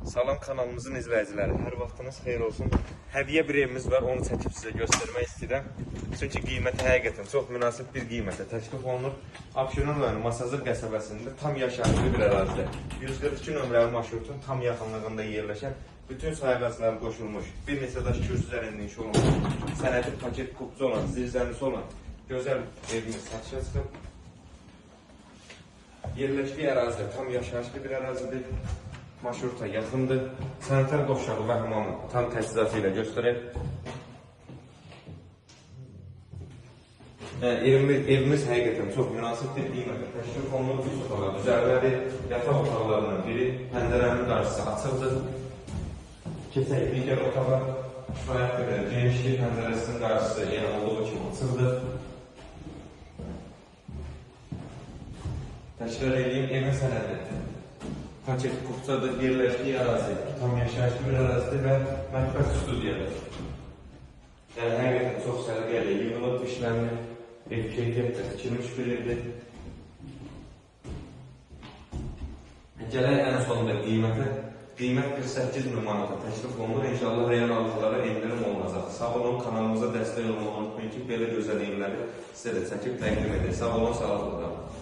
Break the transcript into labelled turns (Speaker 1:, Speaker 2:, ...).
Speaker 1: Salam kanalımızın izləyiciləri, hər vaxtınız xeyir olsun. Hədiyyə bir evimiz var, onu çəkib sizə göstərmək istəyirəm. Çünki qiyməti həqiqətən çox münasib bir qiymətə təklif olunur. Abşeron rayonu Masazır qəsəbəsində tam yaşayışlı bir ərazidə 142 nömrəli marşrutun tam yaxınlığında yerləşən, bütün sayğacları qoşulmuş, bir neçə daş kürsü üzərində inşa olunmuş, sənədi paket kupçu olan, zirzəmisi olan gözəl evimiz satışa çıxıb. Yerləşdiyi ərazidə tam yaşayışlı bir ərazidir. Marşruta yaxındır. Sanitar qovşağı və hamamı tam təchizatı ilə göstərək. Yəni, evimiz həqiqətən çox münasib bir qiymətə təklif olunur. Üç otağa düzəlməli, yataq otaqlarından biri, pəncərənin qarşısı açıqdır. Keçək digər otağa, kifayət qədər genişli, pəncərəsinin qarşısı yenə olduğu kimi açıqdır. Təkrar edeyim, evin sənədi paket kupçadır, yerləşdiyi ərazi tam yaşayışlı bir ərazidir və mətbəx studiyadır. Yəni həqiqətən çox səliqə ilə yığılıb işlənir, ev keyfiyyətlə tikilmiş bir evdir. Gələk ən sonunda qiymətə. Qiymət 48 min manata təklif olunur. İnşallah real alıcılara endirim olunacaq. Sağ olun, kanalımıza dəstək olmağı unutmayın ki, belə gözəl evləri sizə də çəkib təqdim edək. Sağ olun, sağlıqla qalın.